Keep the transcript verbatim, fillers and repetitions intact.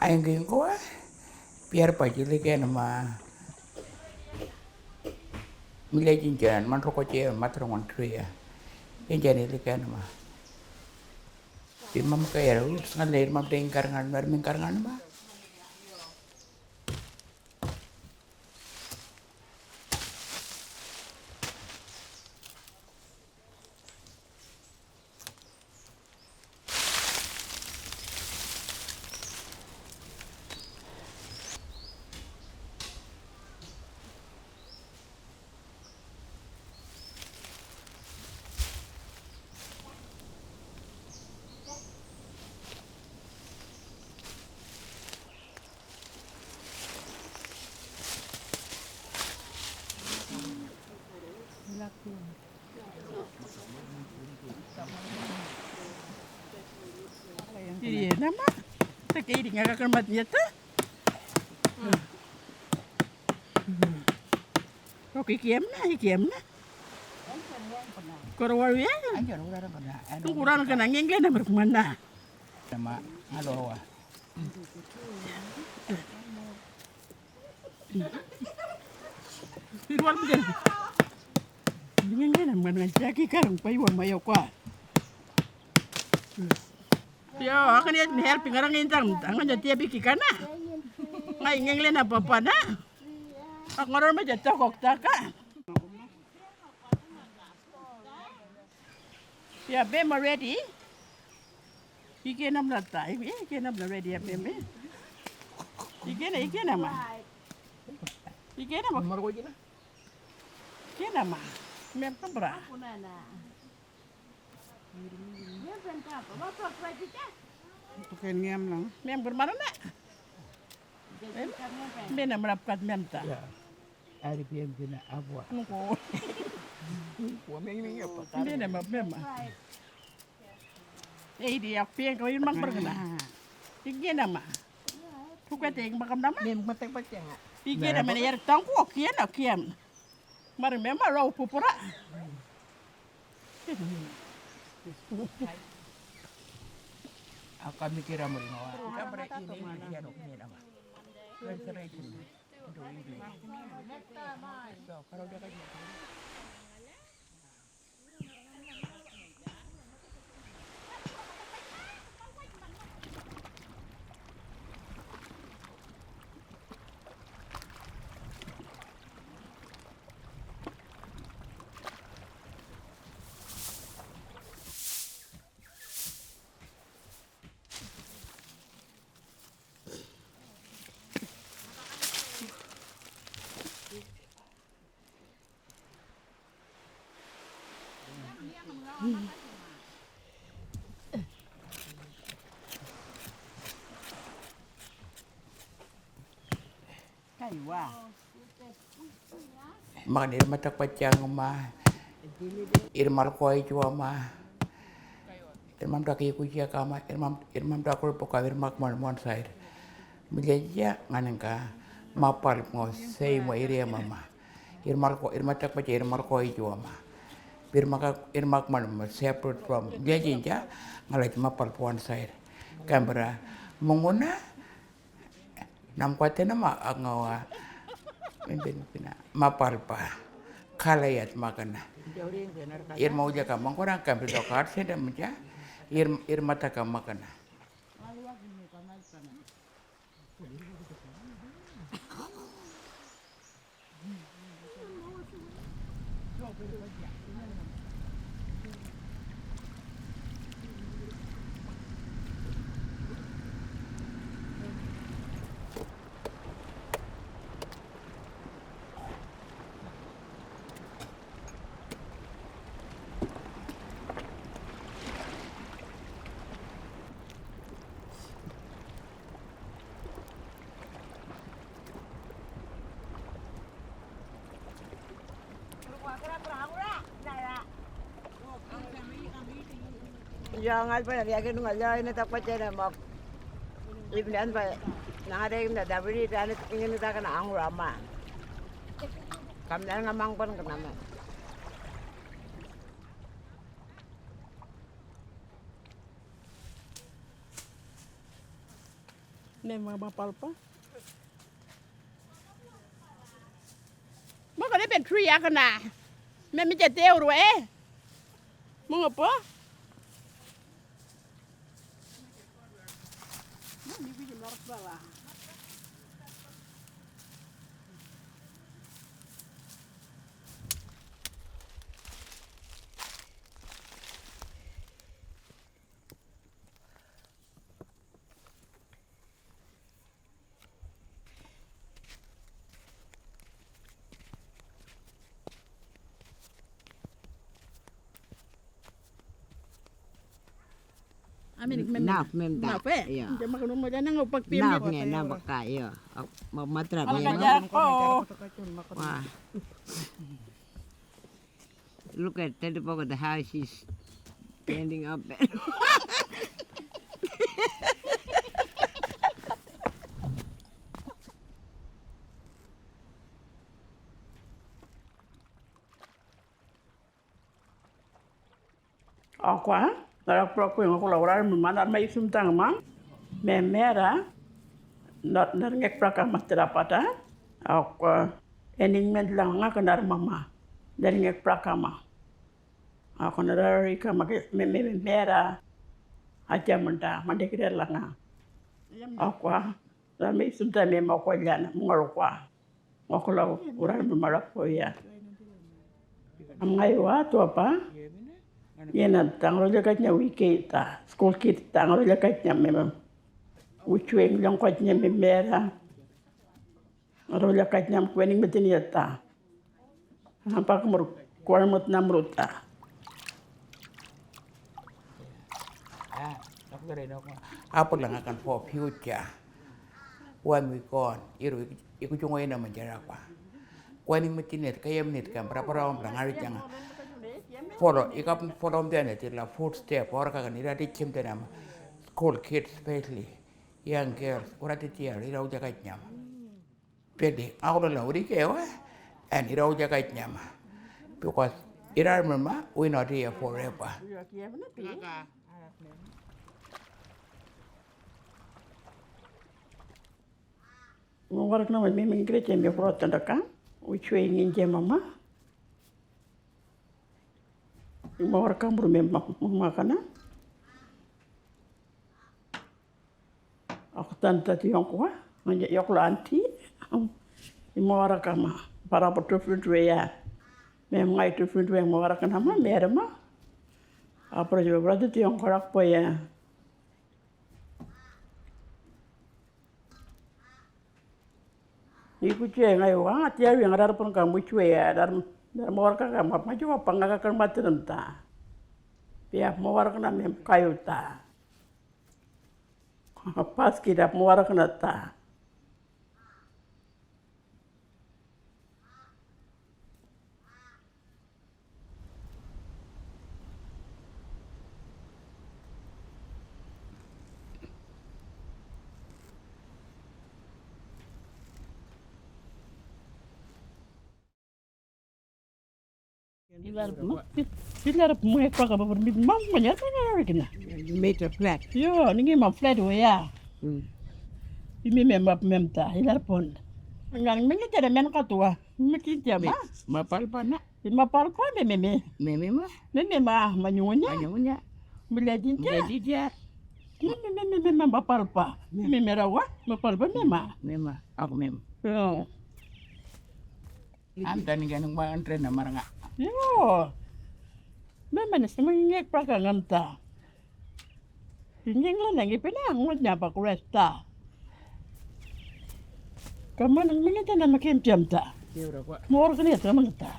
Ainging ko, piar pa jili ken ma. Mile jinjan man roko je matro ngon tria. Jinjan ili ken ma. Imam kaya ru sangal le imam dengkar ngan mar mingkar ngan ma. Iya nama. Tak kiri ngaka kermat nyata. Oke, kiam na, kiam na. Koro waru ya. Tungkuran kena ngengge na berkumanda. Nama alowa. Irwal bijan. Ngengge na man ngajaki karang pai wa mayo kwa. Yo, akan ya helping orang intang, tangan jadi ya biki kana. Ngai ngengge na papa na. Ak ngoror ma jatokok taka. Ya, be ma ready. Ike nam la ta, ike nam la ready ya be me. Ike na, ike na ma. Ike na ma. Mar ko jina. Ike na ma. Mem ka bra. Tuken ngem lang. Mem ber mana na. Mem na merap kat mem ta. Ya. Ari piem kina abwa. Nungko. Wa meng meng ya pata. Mem na mem. Eh, di ak piem ko irmang berkena. Tinggi nama. Tuka ting makam nama. Mem matek pacenga. Tinggi nama ni yar tangku okian okian. Mari mema rau pupura. Aka mikira mari ngawa. Aka mari ini ini dia dok ini nama. Kira-kira itu. Itu ini. So, kalau dia kan Aiwa. Makan ir matak pacang ma. Ir mal koi jua ma. Ir mam dak iku jia kama. Ir mam, ir mam dak kul poka ir mak mal mon sair. Mile jia nganengka mapal ngo sei mo ir ya mama. Ir mal ko, ir matak pacang ir mal koi jua ma. Ir mak, ir mak mal mo separate from. Mile jia ngalaj mapal puan sair. Kambra menguna. Nam kuate nama angawa. Mimpin pina mapalpa. Kalayat makana. Ir mau jaka mangkorang kam dokar senda muja. Ir, ir mata kam makana. Ya ngal pa ya ke nungal ya ini tak pace na mak. Ibnan pa nang ada yang dah beri dan ini tak kena anggur ama. Kam dan ngamang pun kena mak. Ne ma ba palpa. Mo kare pe three ya kana. Me mi je te urwe. Mo po. Amin, mem. Naf, mem da. Naf, eh? Iya. Jama kanu mo jana ngau pak pim. Naf, nge, naf baka, iya. Ak-, ma-, matra, Ala nge, ka naf. Jako. Wah. Look at Teddy Bog, the house is standing up. Akwa, nara pro kwe ngoko la ura mi mana ma isum tang ma. Me mera, not nar ngek praka ma terapata. Akwa, ening men lang nga kenar mama. Nar ngek praka ma. Akwa nara rika ma ke me, me, me mera. Aja menda, mande kira langa. Akwa, nara ma isum tang me ma kwa jana, mungaro kwa. Wakula uran mara koya. Am ngai wa to apa? Yena tangro le kanya wike ta. School kit tangro le kanya mem. Uchueng long kanya memera. Ro le kanya kweni metin yata. Ampak mur kwan mut namruta. Apa lang akan for future. When we gone, iru iku chungo ina manjara kwa. Kwani mutinet kayam nit kam para para om lang ari janga. Follow, ikap follow om dene ti la food step or ka kan ira di chim dene am. School kids especially, young girls, ura ti tiar ira uja ka nyam. Pedi, aku la uri ke wa, and ira uja ka nyam. Because ira mama, we not here forever. Mo warak na mi mi ngre che mi pro tanda ka, u chwe ngin je mama. Mo warak ka mru mi ma, ma kana. Aku tanta ti yong kwa, ngin je yok la anti. Mo warak ka ma, para po tu fin tu ya. Me ngai tu fin tu mo warak na ma, me ma. Apro je bra ti yong kwa rak po ya. Iku chue ngai wa, tia wi ngadar pun kamu chue ya, dar, dar mor ka kamu, ma chua panga ka kan mati nanta. Pia mor ka na mem kayu ta. Pas kida mor ka na ta. Ilar mo, ilar mo e paka ba mi mam mo nya ka na kina. You made a flat. Yo, ningi mam flat we ya. Mm. Imi mem map mem ta, ilar pon. Ngang mengi jere men ka tua. Miki jama. Ma palpa na. Ma palpa me me me. Me me ma. Me me ma, ma nyunya. Ma nyunya. Mila jinja. Mila jinja. Me me me me me ma palpa. Me me rawa, ma palpa me ma. Me ma, aku me ma. Yo. Anta ni gani ma antre na maranga. Yo. Me me ne sima ngek praka ngamta. Injing la nangi pina ngut nya pa kuresta. Kaman ang mingi tana makin piam ta. Mor kani ta mang ta.